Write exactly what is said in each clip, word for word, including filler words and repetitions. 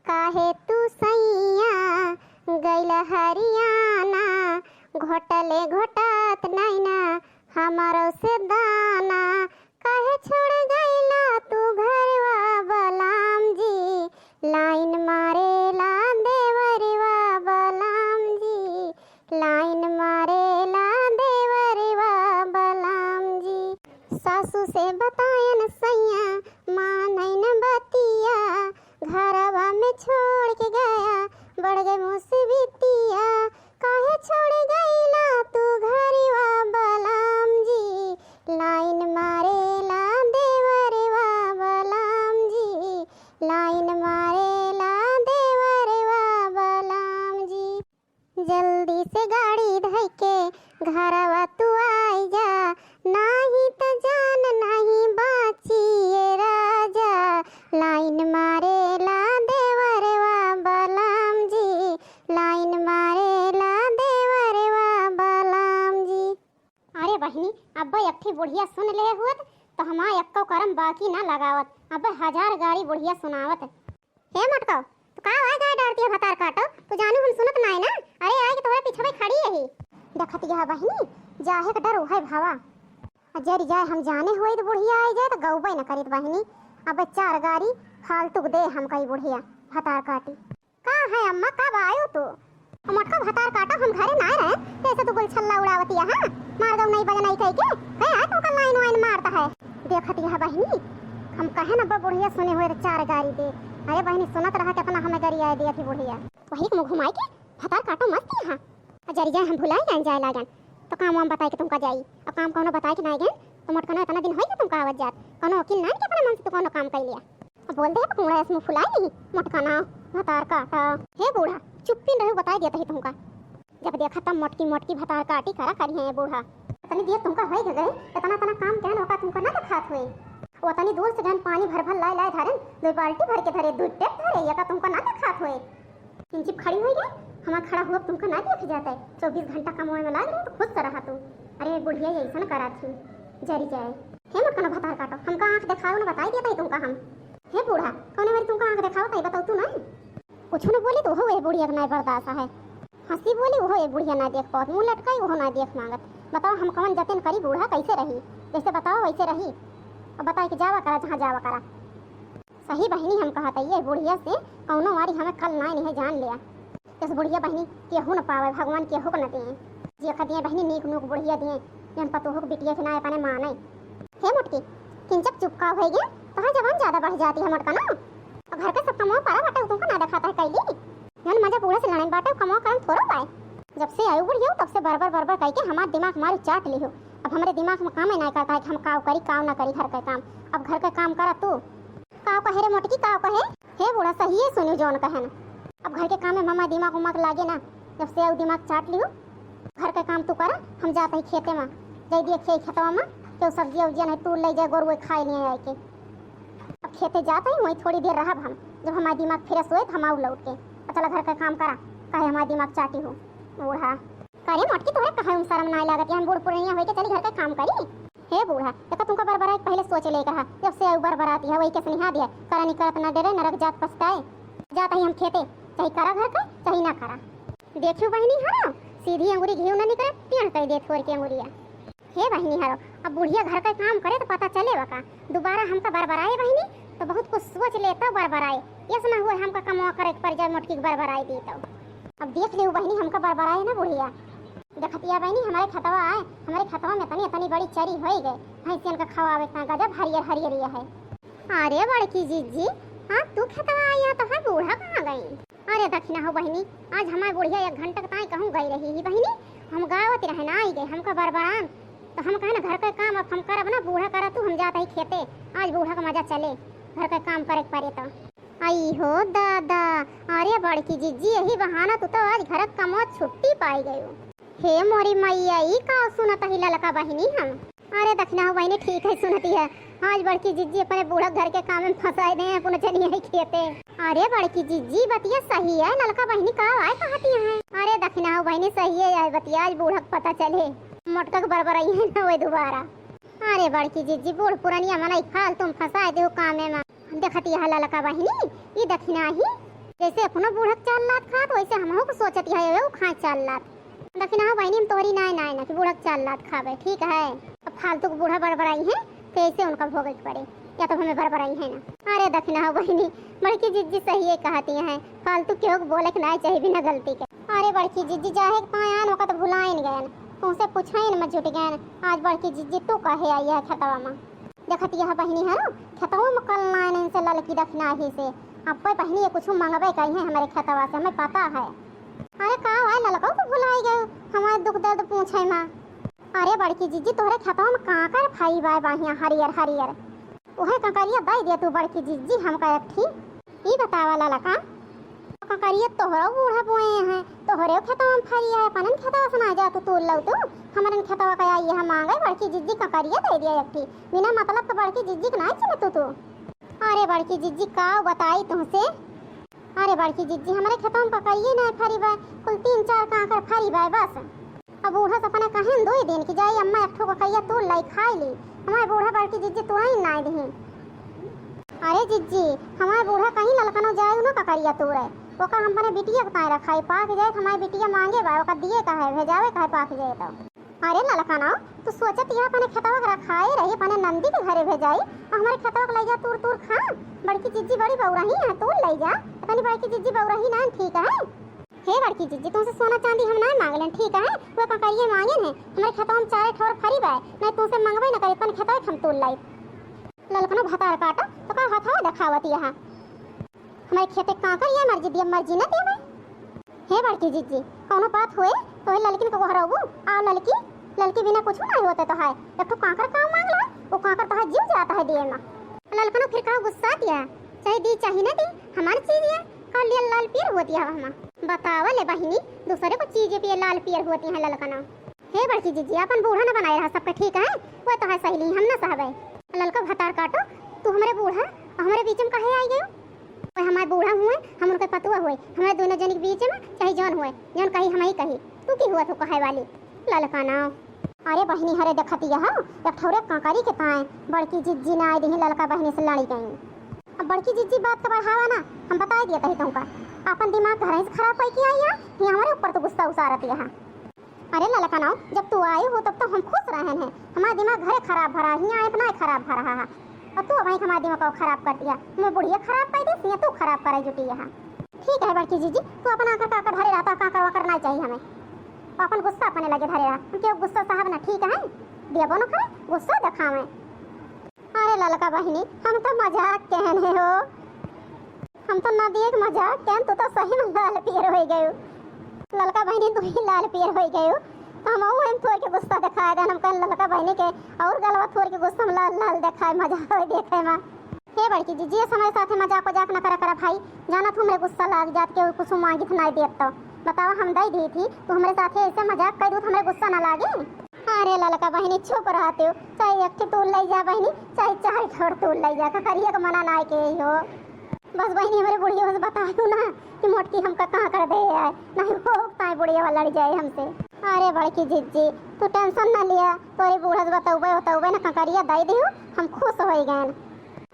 काहे तू सैया गइल हरियाना, घोटले घोटात नैना हमरो से दाना। काहे छोड़ गइला तू घरवा बलाम जी, लाइन मारेला देवरवा बलाम जी, लाइन मारेला देवरवा बलाम जी। सासू से बतायन सैया मानैन बतिया, घरवा में छोड़ के गया बढ़ गए मुसीबतिया। काहे छोड़ गइला तू घरवा बलाम जी, लाइन मारेला देवरवा बलाम जी, लाइन मारेला देवरवा बलाम जी। जल्दी से गाड़ी धइके घरवा तू आई जा, नाही त जान नाही बाची ए राजा। लाइन मारेला देवरवा बलाम जी, लाइन मारेला देवरवा बलाम जी। अरे बहिनी, अब्बे एक ठे बुढ़िया सुन ले हुअत तो हमार एक्को करम बाकी ना लगावत। अब्बे हजार गारी बुढ़िया सुनावत। हे मोटको, तू का आवाज आए डरती है भतार काटो? तू जानू हम सुनत नाय ना? अरे आए के तोहरे पीछे खड़ी यही। देखत यह बहिनी, जाहे के डर उहे भावा। आ जरी जाए हम जाने हुए तो बुढ़िया आई जाए तो गौबे न करित बहिनी। अबे चार गारी फालतू के दे हम कही बुढ़िया भतार काटी। का है अम्मा, कब आयो तू? ओ मोटका भतार काटो, हम घरे नाय रहे, कैसे तू गुलछल्ला उड़ावती है, हाँ? मार दो नहीं बजनाई कह के, कहे आए तुमका लाइन वाइन मारता है। देखत यह बहिनी, हम कहे न बा बुढ़िया सुने हुए तो चार गारी दे। अरे बहिनी सुनत रहा कितना हमें गारी आए दिया थी बुढ़िया। वही के मुँह घुमाई के भतार काटो मत यहाँ। आ जरी जाए हम भुलाई जान जाए लागन, तो काम वाम बताए के तुमका जाई। अब काम कौनो बताए के ना गए, तो मोटकना इतना दिन होई के तुमका आवत जात, कौनो वकील ना के अपने मन से तू कौनो काम कर लिया। अब बोल दे, अब कूड़ा इसमें फुलाई नहीं, मोटका ना, भतार काटा। हे बूढ़ा, चुप्पी न रहू, बताई देता ही तुमका। जब देखा तब मोटकी मोटकी भतार काटी करा करी है ये बूढ़ा। इतनी देर तुमका होई गए, इतना इतना काम कहन होका तुमका ना दिखात हुए। वो इतनी दूर से गहन पानी भर भर लाए लाए धरन, दो बाल्टी भर के धरे, दो टेप धरे, ये का तुमका ना दिखात हुए। इंचिप खड़ी होई गए, हमार खड़ा हुआ तुमका ना देख जाता है, चौबीस घंटा कमाए में लाग रही तो खुश से रहा तू। अरे बुढ़िया ये ऐसा ना करा थी, जरी जाए। हे मोटकना भतार काटो, हमका आँख देखाओ ना, बताई देता ही तुमका हम। हे बूढ़ा, कौने बारी तुमका आँख देखावत है, बताओ तू ना। कुछ न बोली तो हो, ए बुढ़िया के नाय बर्दाश्त है। हँसी बोली, ओहो ए बुढ़िया नाय देख पावत, मुँह लटकाई, ओहो नाय देख माँगत। बताओ हम कवन जतन करी, बूढ़ा कैसे रही? जैसे बताओ वैसे रही। अब बताई कि जावा करा, जहाँ जावा करा। सही बहिनी हम कहत है, ये बुढ़िया से कौनो वारी हमें कल नाय नहीं जान लिया। इस बुढ़िया बहिनी केहू न पावे, भगवान केहू को न दिए। जे खा दिए बहिनी नीक नूक बुढ़िया दिए, जन पतोहू के बिटिया के ना अपने माने। हे मोटकी, किंचक चुप का होई गे? तोहार जबान ज्यादा बढ़ जाती है मोटका ना। और घर के सब कमवा पारा बाटे, तुमको ना दिखाता है कैली। जौन मजा बूढ़े से लड़ाई बाटे, कमवा करम थोड़ो पाए। जब से आयु बुढ़िया तब से बरबर बरबर कह के हमार दिमाग मारू चाट लिहो। अब हमरे दिमाग में काम ही ना करता है कि हम काव करी काव ना करी घर का काम। अब घर का काम करा तू। काव कहे रे मोटकी, काव कहे? हे बूढ़ा, सहिए सुनू जौन कहन। अब घर के काम में हमार दिमाग उमाग लागे ना, जब से आऊ दिमाग चाट लियो। घर के काम तू करा, हम जात ही खेते में, जाई दिए खे-, खेतवा में, केहू सब्जिया उब्जिया नहीं तूर ले जाए, गोरुए खाए लिए आए के। अब खेते जात ही, वहीं थोड़ी देर रहब हम, जब हमार दिमाग फ्रेश होए तो हम आऊ लौट के। अब चला घर का काम करा, काहे हमार दिमाग चाटी हो बूढ़ा। का रे मोटकी, तोहरे कहे में शर्म नाय लागत? यहाँ बूढ़ पुरनिया होई के चली घर के काम करी? हे बूढ़ा, एका तुमका बरबराए के पहले सोच ले कहा, जब से आऊ बरबराती है वही के सनिहा दिया, करा नहीं करत ना डरे नरक जात पछताए। जात ही हम खेते, चाहे करा घर के, चाहे ना करा। देखियो बहिनी हरो, सीधी अंगुरी घीव ना निकरे, टेढ़ कर दे थोड़ के अंगुरिया। हे बहिनी हरो, अब बुढ़िया घर का काम करे तो पता चले वका, दोबारा हमका बरबराए बहिनी, तो बहुत कुछ सोच ले तब बरबराए। यस ना हुए हमका कमवा करे के पड़ जाए, मोटकी के बरबराए दी तो। अब देख लियो बहिनी, हमका बरबराए ना बुढ़िया। देखतिया बहिनी, हमारे खेतवा आए, हमारे खेतवा में तनी, तनी बड़ी चरी होई गए, भैंसियन का खवावे का गजब हरियर हरियर ये है। अरे बड़की जिज्जी, हाँ तू खेतवा आई, यहाँ तो है बूढ़ा कहाँ गई? अरे दखिना हो बहिनी, आज हमारे बुढ़िया एक घंटा के ताई कहूँ गई रही ही बहिनी, हम गावत रहे ना आई गए, हमका बरबरान, तो हम कहे ना घर का काम अब हम करब ना, बूढ़ा करा तू, हम जात ही खेते, आज बूढ़ा का मजा चले, घर का काम करे के पड़े तो। आई हो दादा, अरे बड़की जिज्जी, यही बहाना तू तो आज घर का कमवा छुट्टी पाई गयो। हे मोरी मैया, ई का सुनत ही ललका बहिनी हम? अरे दखिना हो बहिनी, ठीक है सुनती है, आज बड़की जिज्जी अपने बूढ़ा घर के काम में फंसाए दे हैं, पुनः चली आई खेते। अरे बड़की जिज्जी, बतिया सही है, ललका बहिनी का आए कहती हैं। अरे दखिना हो बहिनी, सही है यार बतिया, आज बूढ़ा के पता चले, मोटका के बरबराई है ना वो दोबारा। अरे बड़की जिज्जी, बूढ़ पुरनिया मनई फालतू में फंसाए दे हो कामे में। देखती है ललका बहिनी, ई दखिना ही। जैसे अपनो बूढ़ा क चाल लात खात, वैसे हमहू क सोचत है, एहू खाए चाल लात। दखिनहा बहिनी, हम तोहरी नाय, नाय ना कि बूढ़ा क चाल लात खाबे, ठीक है? अब फालतू क बूढ़ा बड़बड़ाइहैं, तो ऐसे उनका भोगे के पड़े, या तो हमें बड़बड़ाइहैं ना। अरे दखिनहा बहिनी, बड़की जिज्जी सही कहती हैं, फालतू केहू क बोले के नाय चाही बिना गलती के। अरे बड़की जिज्जी, जाहे के ताय आन, ओका तो भुलाइन गयन, तुमसे पूछाइन में जुट गयन। आज बड़की जिज्जी तू काहे आई है खेतवा में? देखत यह बहिनी है ना, खेतवा में कल नाय इनसे ललकी दखिनही से। अब्बे बहिनी ये कुछ मंगबे करी है हमारे खेतवा से, हमें पता है। अरे का भाई ललकऊ, तू भुलाई गयू हमारे दुख दर्द पूछे में? अरे बड़की जिज्जी, तोहरे खेतवा में कांकर फरी बाय बाहिया हरियर हरियर। उहे कंकरिया दइ दे तू बड़की जिज्जी हमका एक ठी। ई बतावा ललका, कंकरिया तोहरो बूढ़ा बोए हैं, तोहरे खेतवा में फरी है, अपनन खेतवा से ना जा तू तूल लऊ तू, हमरन खेतवा का आई है मांगे, बड़की जिज्जी कंकरिया दइ दिया एक ठी, बिना मतलब के बड़की जिज्जी के ना चिन्ह तू तू। अरे बड़की जिज्जी का बताई तुमसे, अरे बड़की जिज्जी, हमरे खेतवा में कंकरिये नाय फरी बा, कुल तीन चार कांकर फरी बा बस। अब बूढ़ा से अपने कहेन दुई दिन कि जाई अम्मा एक ठो कंकरिया तूर लाई खाई ली। हमारे बूढ़ा बड़की जिज्जी तुरई नाय दिही। अरे जिज्जी, हमारे बूढ़ा कहीं ललकनो जाए न कंकरिया तूरे, ओका हम अपने बिटिया के ताय रखाई, पाक जाए तो हमारे बिटिया मांगे बा, ओका दिए का है, भेजावे का है, पाक जाए तो। अरे ललकनो, तू सोचत यह अपने खेतवा के रखाए रही, अपने नंदी के घरे भेजाई, और हमारे खेतवा के लई जा तूर तूर खा। बड़की जिज्जी बड़ी बउरही है, तूर लई जा, अपनी बड़की जिज्जी बउरही ना, ठीक है? हे बड़की जिज्जी, तुमसे सोना चांदी हम ना मांगलन, ठीक है? वो कंकरिये मांगेन है, हमारे खेतवा में चारे ठोर फरी बाय, नहीं तुमसे मंगबे न करे, अपन खेतवा के हम तूर लाई। ललकनो भतार काटा, तो का हथवा देखावत यहाँ? हमारे खेते कांकर ये मर्जी दिया, मर्जी न देवे। हे बड़की जिज्जी, कौनो बात होए तो हे ललकिन को गोहराबू। आओ ललकी, ललकी बिना कुछ नहीं होते तो है। एक ठो कांकर का मांग लो, वो कांकर तो है जीव जाता है दिए में। ललकनो फिर का गुस्सा दिया, चाहे दी चाहे न दी, हमार चीज है, का लिए लाल पीर होती है हम। बतावा ले बहिनी, दूसरे को चीज पे लाल पीर होती है ललकनो। हे बड़की जिज्जी, अपन बूढ़ा न बनाए रहा सबके, ठीक है? वो तो है सहेली, हम न सहबे। ललका भतार काटो, तू हमरे बूढ़ा और हमरे बीच में काहे आई गयो? ओए हमार बूढ़ा हुए, हम उनके पतुआ हुए, हमरे दोनों जनी के बीच में चाहे जौन हुए, जौन कही हम ही कही, तू की हुआ तू कहे वाली? ललका नाव। अरे बहिनी, हरे देखत यह, एक ठौरे कांकरी के ताए बड़की जिज्जी ना आई दिही, ललका बहिनी से लड़ी गई। अब बड़की जिज्जी बात का बढ़ावा ना, हम बताए दिया तही तुमका, अपन दिमाग घर से खराब करके आई है, ये हमारे ऊपर तो गुस्सा उसारत यह। अरे ललका नाव, जब तू आए हो तब तो हम खुश रहन हैं। हमारा दिमाग घरे खराब भरा, हियाँ आए अपना खराब भरा है। और तू अबहीं हमारा दिमाग को खराब कर दिया। मैं बुढ़िया खराब कर दी, हियाँ तू खराब करे जुटी यहाँ। ठीक है बड़की जिज्जी, तू अपना आकर काकर धरे रहता, काकर वाकर ना चाहिए हमें। अपन गुस्सा अपने लगे धरे रहा, हम क्यों गुस्सा साहब ना, ठीक है? देबो न करे, गुस्सा दिखावे। अरे ललका बहिनी, हम तो मजाक कहने हो, हम तो नदिये के मजाक कहन, तू तो सही में लाल पीर हो गयू। ललका बहिनी, तू ही लाल पीर हो गयू, तो हम अउ हम थोर के गुस्सा दिखाए देन, हम कहन ललका बहिनी के और गलवा थोर के गुस्सा में लाल लाल दिखाए, मजा आवे देखे में। हे बड़की जिज्जी, ऐसे हमारे साथे मजाक वजाक न करा करा भाई, जाना तू हमरे गुस्सा लाग जात के कुछ मांगित नाय देत तो बतावा, हम दई दी थी, तू हमरे साथे ऐसे मजाक कर दू तो हमरे गुस्सा ना लागे? अरे ललका बहिनी, चुप रहते हो, चाहे एक ठे तूल लई जा बहिनी, चाहे चार ठोर तूल लई जा, ककरिया के मना नाय के हो। बस बहिनी, हमरे बुढ़िया बस बताए तू ना कि मोटकी हमका कहाँ कर दे आए, नहीं हो ताए बुढ़िया वाला लड़ जाए हमसे। अरे बड़की जिज्जी, तू tension ना लिया, तोरी बूढ़ा से बतौबे, बतौबे ना, ककरिया दई दियो, हम खुश हो गए।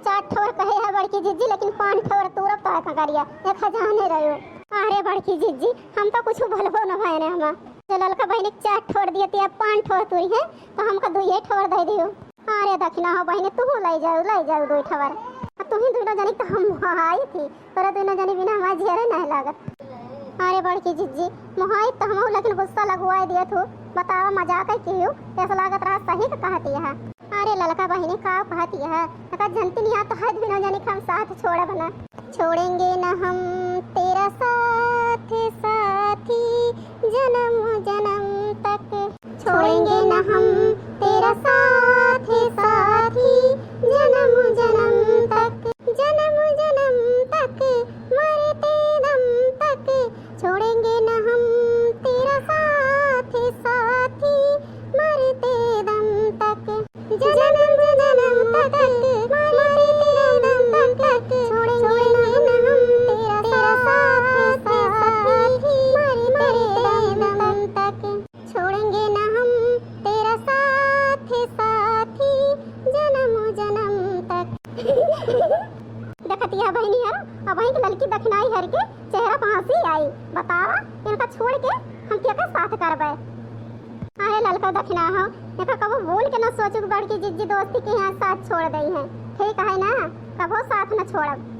चार ठोर कहे है बड़की जिज्जी, लेकिन पाँच ठोर तूरब तो है ककरिया, एक हजाने रहो। अरे बड़की जिज्जी, हम तो कुछ भलबो न भयने हमा। जो ललका बहिनी के चार ठोर दिए, ते अब पाँच ठोर तूरी है, तो हमका दुइये ठोर दे दियो। अरे दखिना हो बहिनी, तू ले जाओ, ले जाओ दुई ठोर। आ तू ही दुइनो जनी तो हम आई थी, तोरा दुइनो जनी बिना हमारे जियरे नहीं लागत। अरे बड़की जिज्जी, मोहाई तो हम लेकिन गुस्सा लगवाए दिए तू। बतावा मजाक है कि ऐसा लागत रहा सही का कहती है। अरे ललका बहिनी, का कहती है? एका जनती नहीं, तो है दुइनो जनी के हम साथ छोड़ब ना। छोड़ेंगे न हम तेरा साथ साथी, जन्म जन्म तक। छोड़ेंगे न हम तेरा साथ साथी, जन्म जन्म तक। जन्म जन्म तक, मरते दम तक। छोड़ेंगे न हम तेरा साथ साथी, मरते दम तक। जन्म जन्म तक, मरते दम तक। छोड़ेंगे न हम तेरा साथ साथी, मरते दम तक। छोड़ेंगे न हम तेरा साथ चेहरा पे हंसी आई। बतावा, इनका छोड़ के हम केकर साथ करबे? अरे ललका दखिना हो, एका कबो बोल के ना सोचू कि बड़की जिज्जी दोस्ती के यहाँ साथ छोड़ दई है। ठीक है ना, कबो साथ ना छोड़ब।